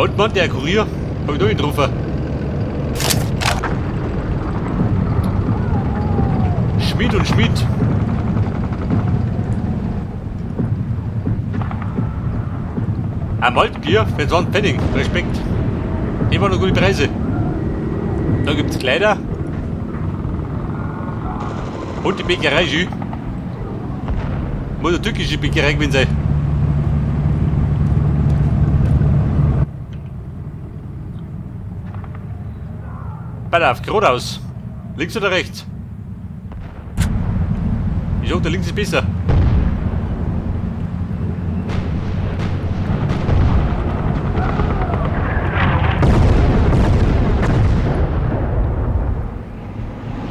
Und Mann, der Kurier, hab ich noch getroffen. Schmied und Schmied. Ein Maltbier für 20 Pfennig. Respekt. Die waren noch gute Preise. Da gibt's Kleider. Und die Bäckerei, schön. Muss eine türkische Bäckerei gewesen sein. Pass auf, geradeaus. Links oder rechts? Ich sag, der links ist besser.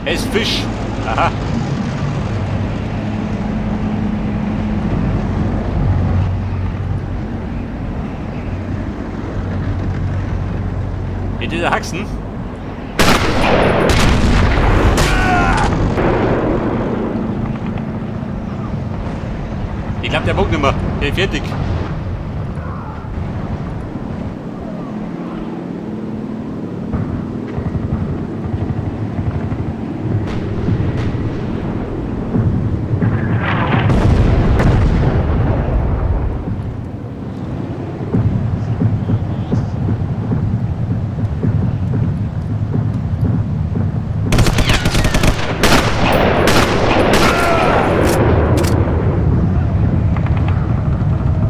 Es Fisch. Aha. Mit dieser Haxen. Ich glaube, der mag nicht mehr. Der ist fertig.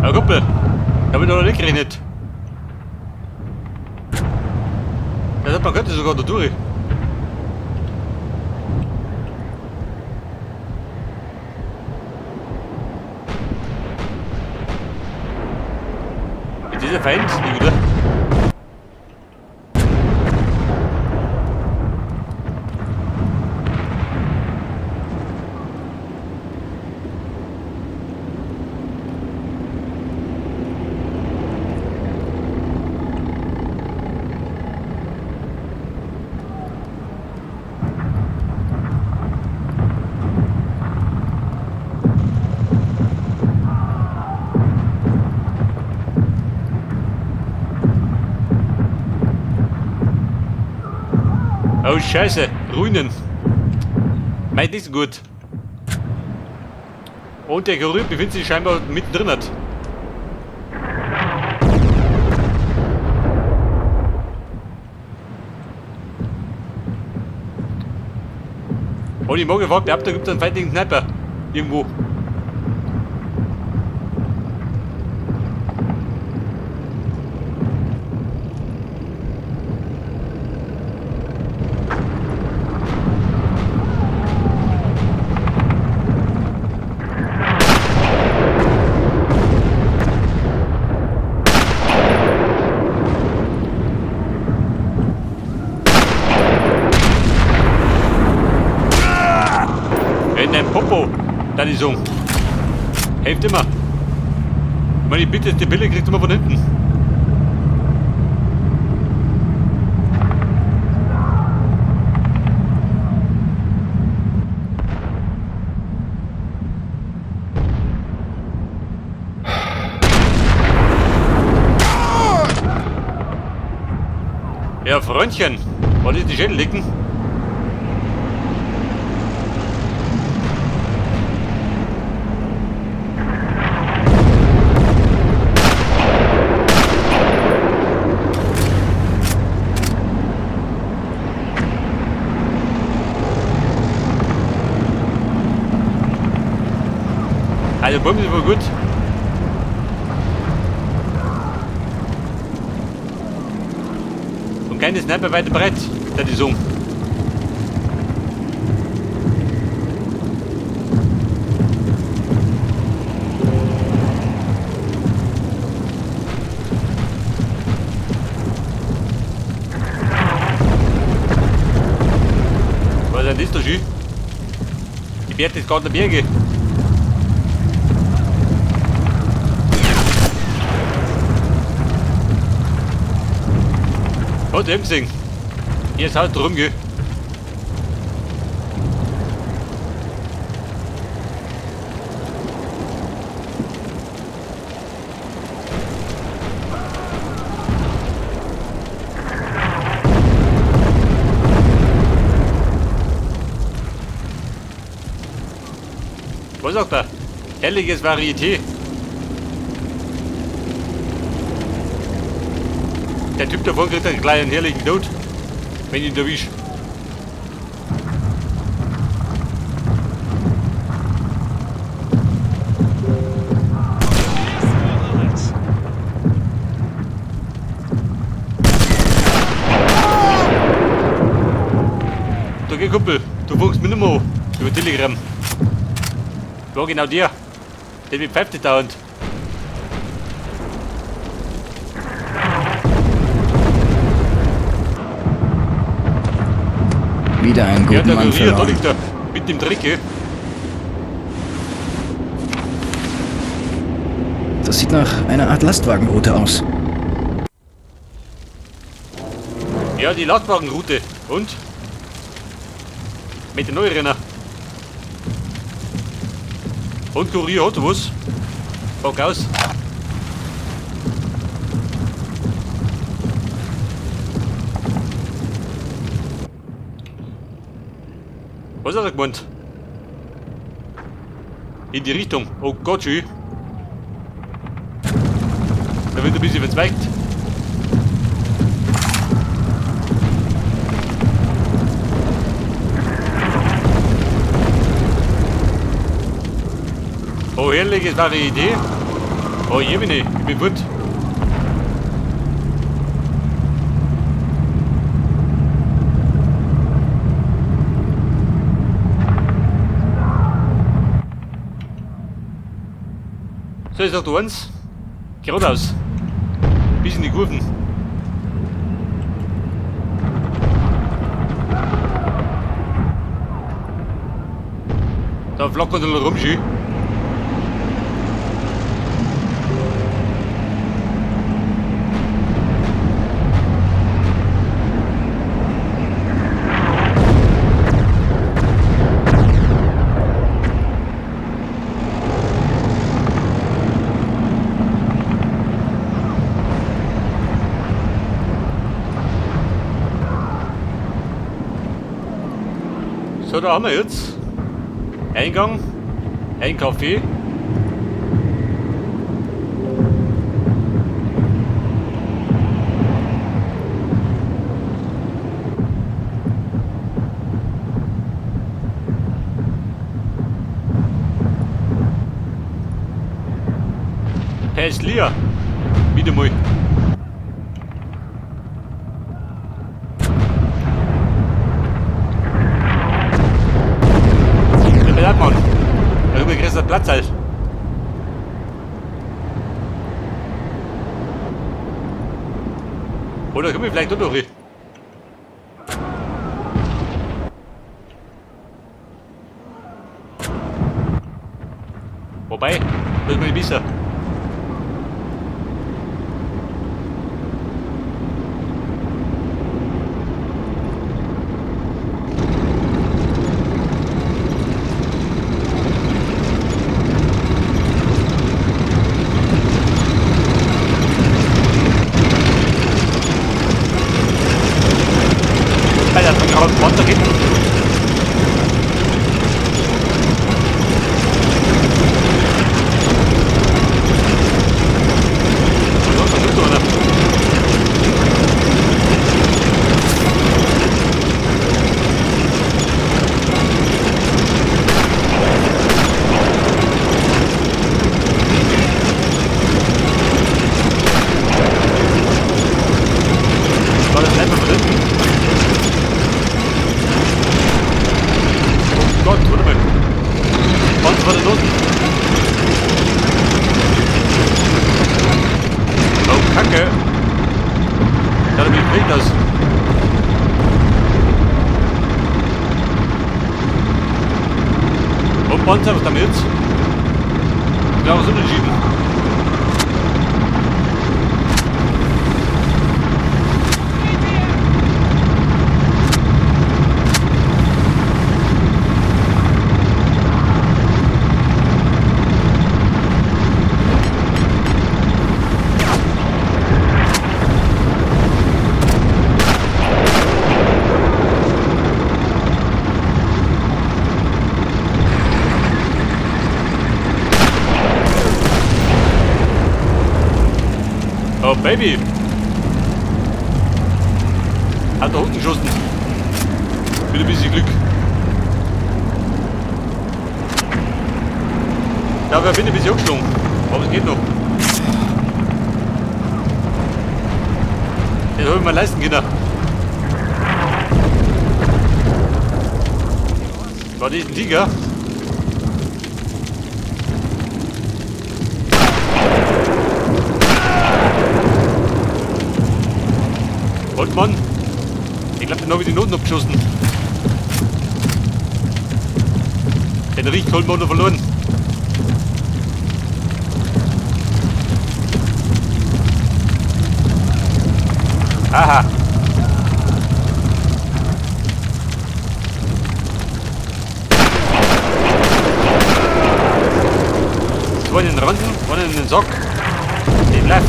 Ja, Kumpel, da hab ich noch nicht gerechnet. Ja, man könnte sogar da durch. Ist dieser Feind nicht wieder? Oh Scheiße, Ruinen. Meint nicht so gut. Und der Kurier befindet sich scheinbar mittendrin. Und ich mag gefragt, da gibt es einen feindlichen Sniper. Irgendwo. In dein Popo, da die so. Hilft immer. Ich meine, die bitterste Pille kriegst du immer von hinten. Ja, Freundchen, wollt ihr die Schädel licken? Also Bumsen ist wohl gut. Und keine Sniper weiter breit, da die so. Was ist denn das da schön? Die Berchtesgadener Berge. Hat eben gesehen. Hier ist halt drum, gell? Was sagt er? Herrliches Varieté. Der Typ davon kriegt einen kleinen herrlichen Tod, wenn ich ihn erwische. Da geh Kumpel, du funkst mich nicht mehr an. Über Telegram. War genau der. Der mit pfeift nicht dauernd. Wieder einen Ja, guten der Mann Kurier, da verloren. liegt er. Mit dem Dreck, gell? Das sieht nach einer Art Lastwagenroute aus. Ja, die Lastwagenroute. Und? Mit den Neurenner. Und Kurier hat was? Pack aus. Was hat er gemeint? In die Richtung. Oh Gott, schön. Da wird ein bisschen verzweigt. Oh, herrlich, das war die Idee. Oh, Jemine, ich bin gut. So, ich sag du eins. Geradeaus. Bis in die Kurven. Da flackert er rum, schön. So, da haben wir jetzt Eingang, ein Café. Peslia. Wieder mal. Der Bergmann. Da drüben größer Platz halt. Oder können wir vielleicht doch durch? Wobei, das ist mir besser. Bei der grauen Panzer geht. Was ist das da, oder? War das einfach von hinten? Oh Gott, warte mal. Was war denn los? Oh, Kacke. Da hat mich bewegt das. Und Panzer, was damit jetzt? Klares Unentschieden. Oh, Baby! Hat da unten geschossen. Mit ein bisschen Glück. Ja, wir bin ein bisschen angeschlagen. Aber es geht noch. Das habe ich mir leisten können. War das ein Tiger? Und Mann, ich glaube, den habe ich die Noten abgeschossen. Den Richtkolben haben wir verloren. Aha. Zwei in den Randen, einen in den Sack. Den läuft.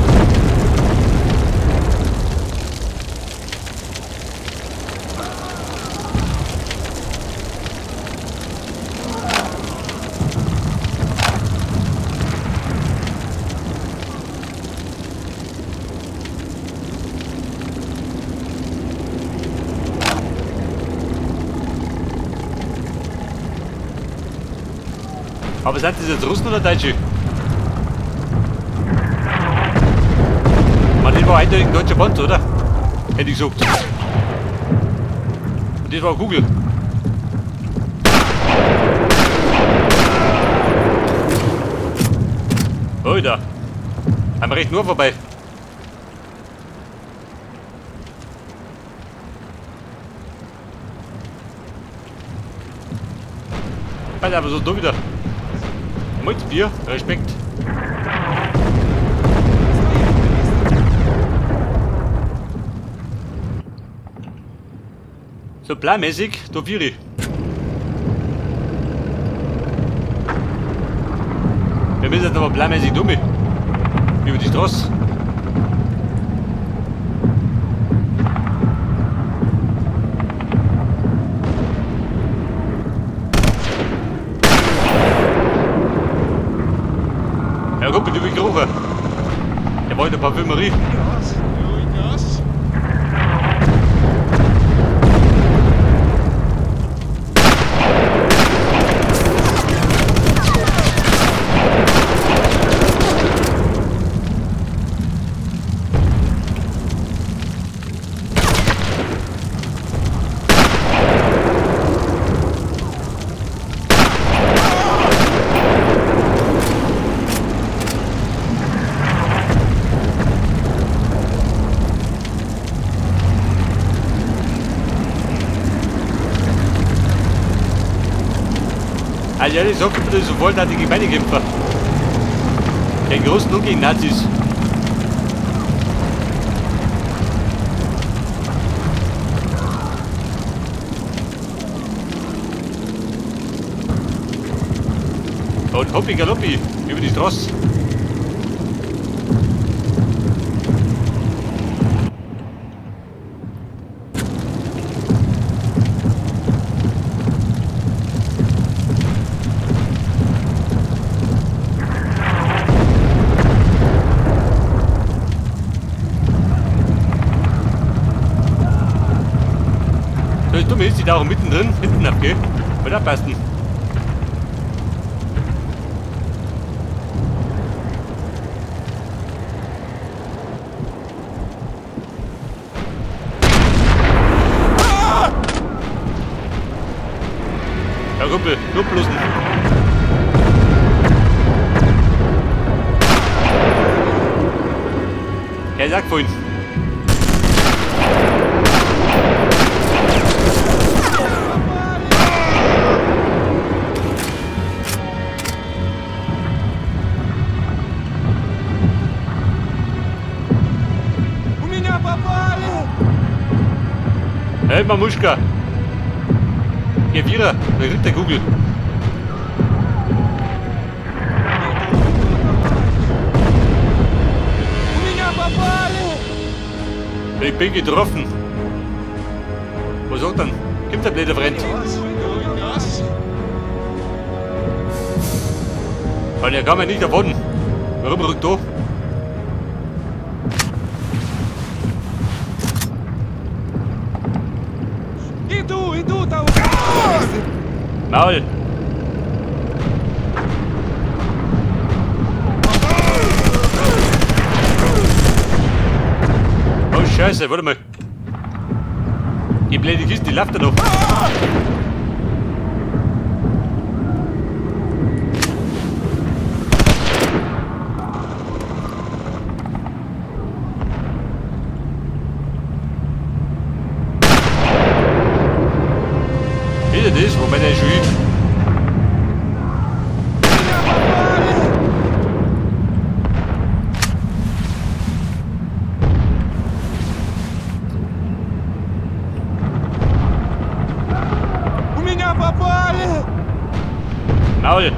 Aber sind das jetzt Russen oder Deutsche? Man, das war eindeutig ein deutscher Panzer, oder? Hätte ich gesagt. Und das war Kugel. Alter. Haben wir recht nur vorbei. Alter, aber so da wieder. Mit Bier, Respekt. So planmäßig, da vier ich. Wir müssen jetzt aber planmäßig dumm. Über die Straße. Ja gut, bin ich gerochen. Der war in der Parfümerie. Also ehrlich gesagt, ich bin so wohltätige Beinekämpfer. Gegen Russen und gegen Nazis. Und hoppi galoppi über die Straße. Das Dumme ist, die da auch mittendrin, hinten abgeht. Wird abpassen. Herr Kumpel, nur bloßen. Er sagt vorhin. Hey Mamuschka! Geh wieder, da kriegt der Kugel. Ich bin getroffen. Was sagt dann? Gibt der blöde Freund? Und er kam ja nicht davon. Warum rückt da? Maul! Oh Scheiße, warte mal. Die blöde Kiste, die läuft da noch. Ist er das? Wobei der ist schon hin. У меня попали! Maul!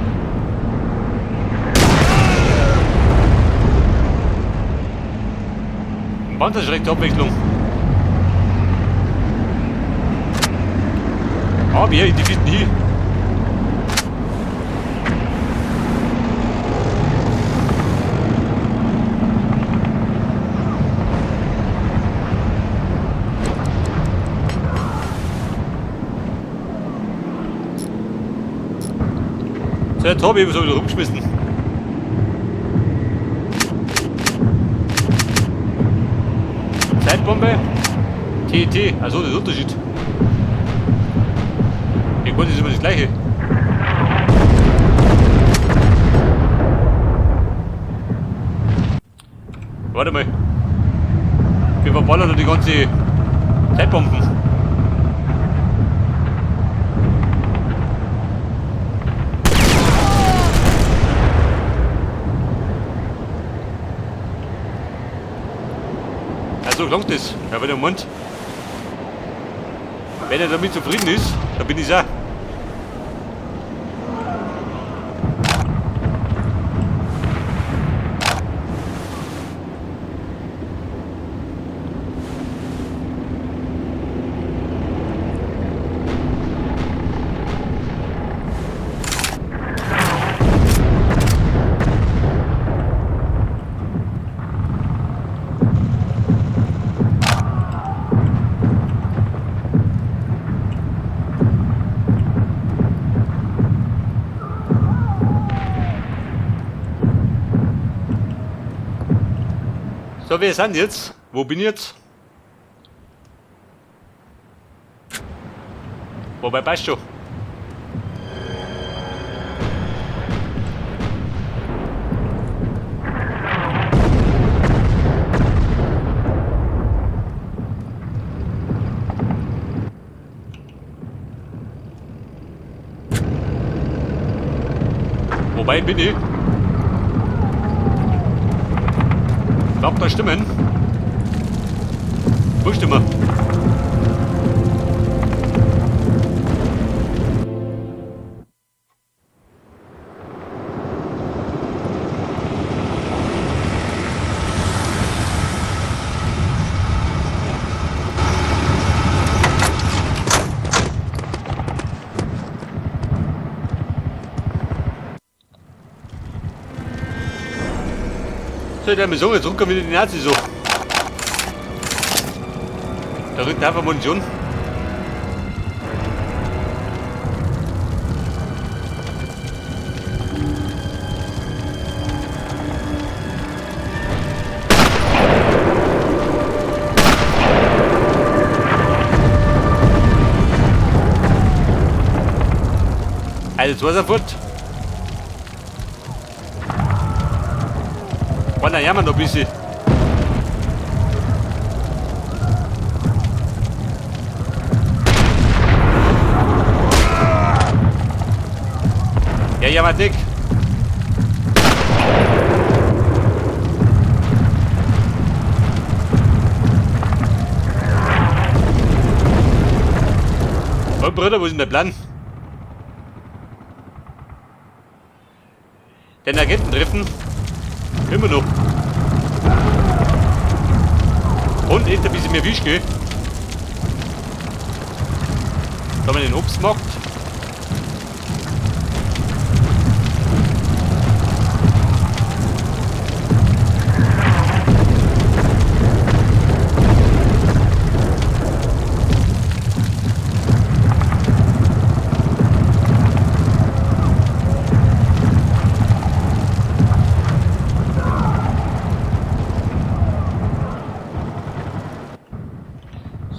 Wanderschreck zur Abwechslung. Aber hier, die finden hier. So, jetzt hab ich so wieder rumgeschmissen. Zeitbombe, TNT, also das ist Unterschied. Ja gut, das ist immer das gleiche. Warte mal. Wir verballern da die ganze Zeitbomben. Also klang das. Ja, wenn der Mund. Wenn er damit zufrieden ist, dann bin ich's auch. So, wir sind jetzt. Wo bin ich jetzt? Wobei, passt schon. Wobei bin ich? Glaubt da stimmen? Wo stimmen? So, der mir so jetzt runter wieder die Nazi so. Da rückt einfach Munition. Also, jetzt war's fort. Einer jammert noch ein bisschen. Ja, jammert dick. Oh Bruder, wo ist denn der Plan? Den Agenten treffen? Immer noch. Und echt ein bisschen mehr Fisch, gell? Da haben wir den Obst gemacht.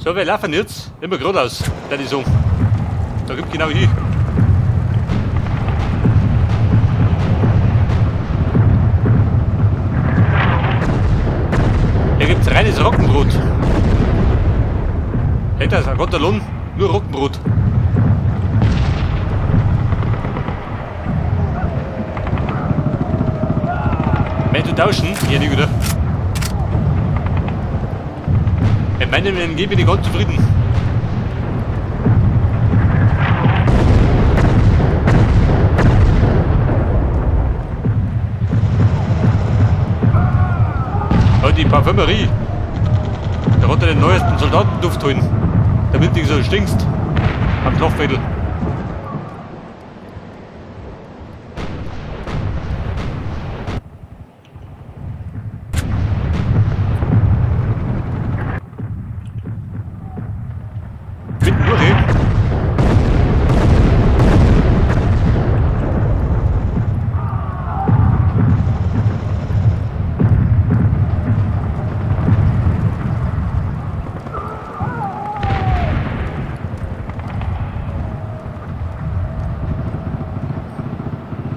So, wir laufen jetzt immer geradeaus, würde ich sagen. Da gibt genau hin. Hier gibt's reines Roggenbrot. Hey, das ist ein Lohn, nur Roggenbrot. Wenn du tauschen? Ja, nicht, oder? Mit meinem MG bin ich ganz zufrieden. Oh, die Parfümerie. Da hat er den neuesten Soldatenduft holen. Damit du nicht so stinkst. Am Knopfwedel. Mitten durch.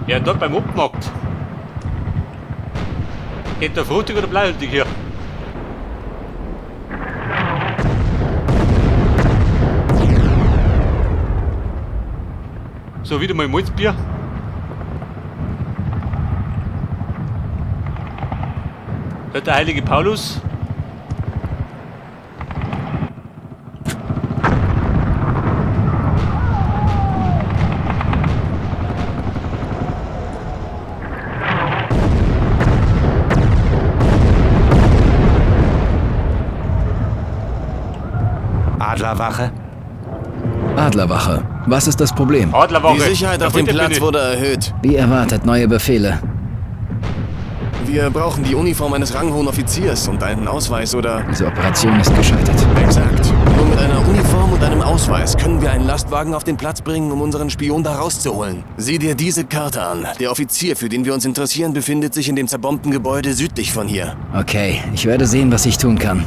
Ja, dort beim Obstmarkt. Geht der fruchtig oder bleihaltig hier? So, wieder mal Malzbier. Da der heilige Paulus. Adlerwache? Adlerwache. Was ist das Problem? Adlerwache. Die Sicherheit Da auf dem bitte bin Platz ich. wurde erhöht. Wie erwartet, neue Befehle. Wir brauchen die Uniform eines ranghohen Offiziers und einen Ausweis oder... Diese Operation ist gescheitert. Exakt. Nur mit einer Uniform und einem Ausweis können wir einen Lastwagen auf den Platz bringen, um unseren Spion da rauszuholen. Sieh dir diese Karte an. Der Offizier, für den wir uns interessieren, befindet sich in dem zerbombten Gebäude südlich von hier. Okay, ich werde sehen, was ich tun kann.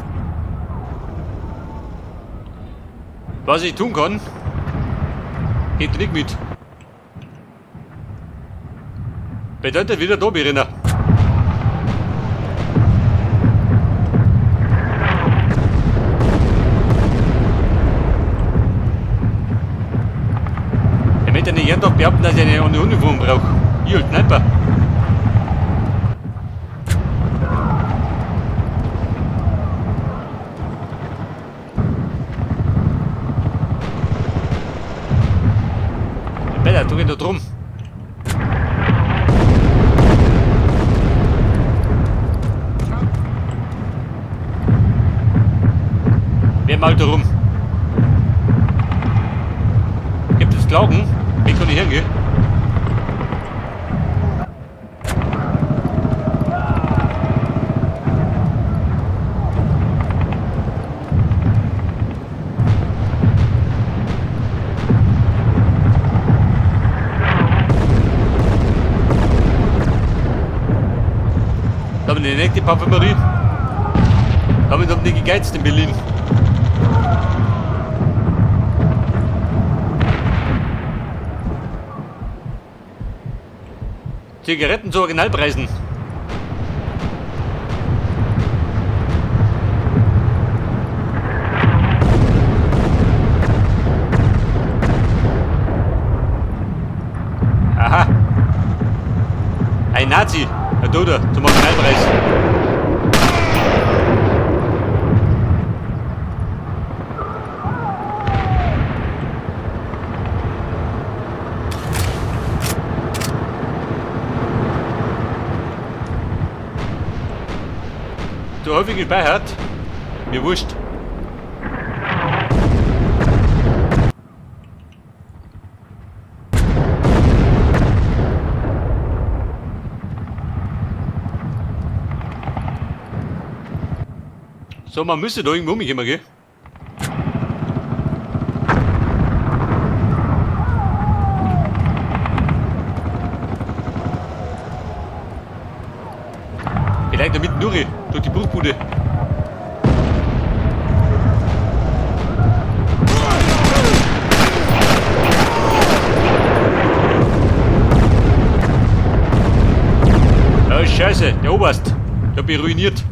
Was ich tun kann, geht nicht mit. Bedeutet wieder da, Verena. Ich möchte nicht jeden Tag behaupten, dass ich eine Uniform brauche. Ich als Sniper. Bella, du gehst da drum. Wer malt da rum? Gibt es Klagen? Wie kann ich hingehen? Da haben wir die nächste Parfümerie. Damit haben die gegeizt in Berlin. Zigaretten zu Originalpreisen. Aha. Ein Nazi. Ein Toter zum Originalpreis. Zu häufig gespeichert. Mir wurscht. So, man müsste da irgendwo umkommen, gell? Vielleicht damit durch die Bruchbude. Scheiße, der Oberst. Der hat mich ruiniert.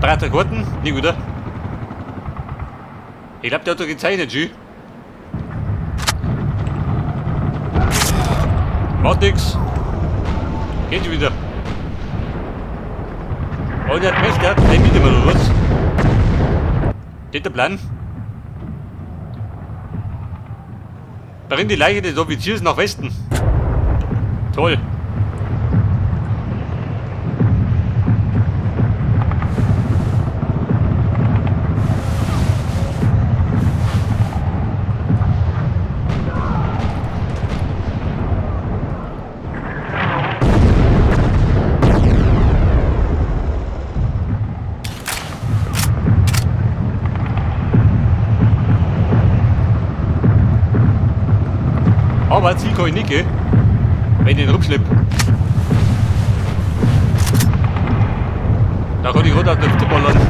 Breiter Karten? Nicht, oder? Ich glaube, der hat da gezeichnet, schön. Macht nix. Geht schon wieder. Oh, der hat Mächte, der mit immer oder was? Geht der Plan? Bring die Leiche des Offiziers nach Westen. Toll. Aber Ziel kann ich nicht, gell? Wenn ich den rumschlepp. Da kann ich gerade auf den Luft ballern.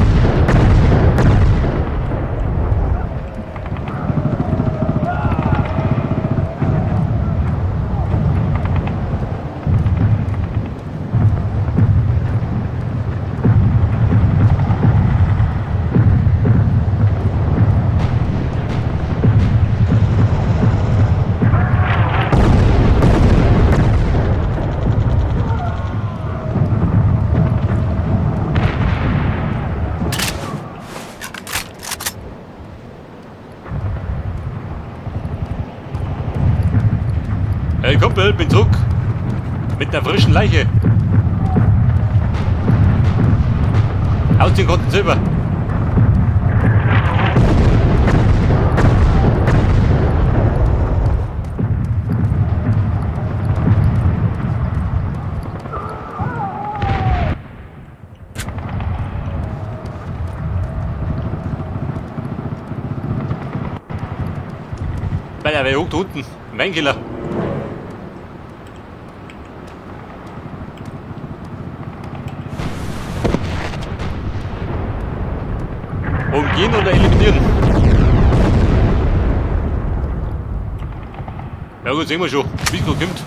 Hey Kumpel, bin zurück. Mit einer frischen Leiche. Aus den Konten selber. Weil er hockt unten. Im Weinkeller. Umgehen oder eliminieren? Ja gut, sehen wir schon, wie es noch kommt.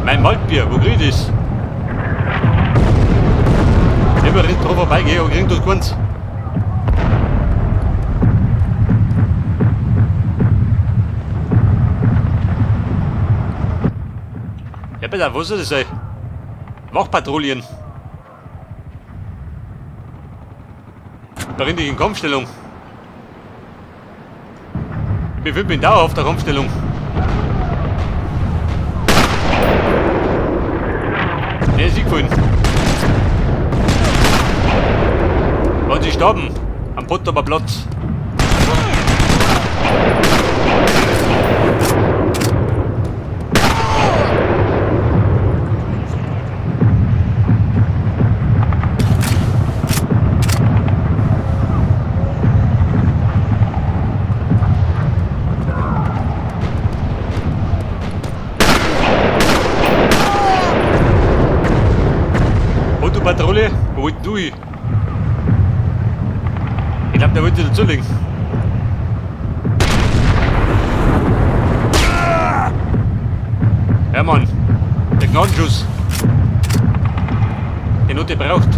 Mein Maltbier, wo krieg ich das? Immer rennt drauf vorbeigehe und krieg das keins. Ja, bitte, was soll das sein? Wachpatrouillen. Bring dich in Kampfstellung. Ich befinde mich dauerhaft der Kampfstellung. Der ist gefallen. Wollen sie sterben? Am Pottauer Platz. Und du Patrouille, wo wollt du hin? Ich glaube, der wollte dazulegen. Ja, Mann. Der Gnadenschuss. Den hat er braucht.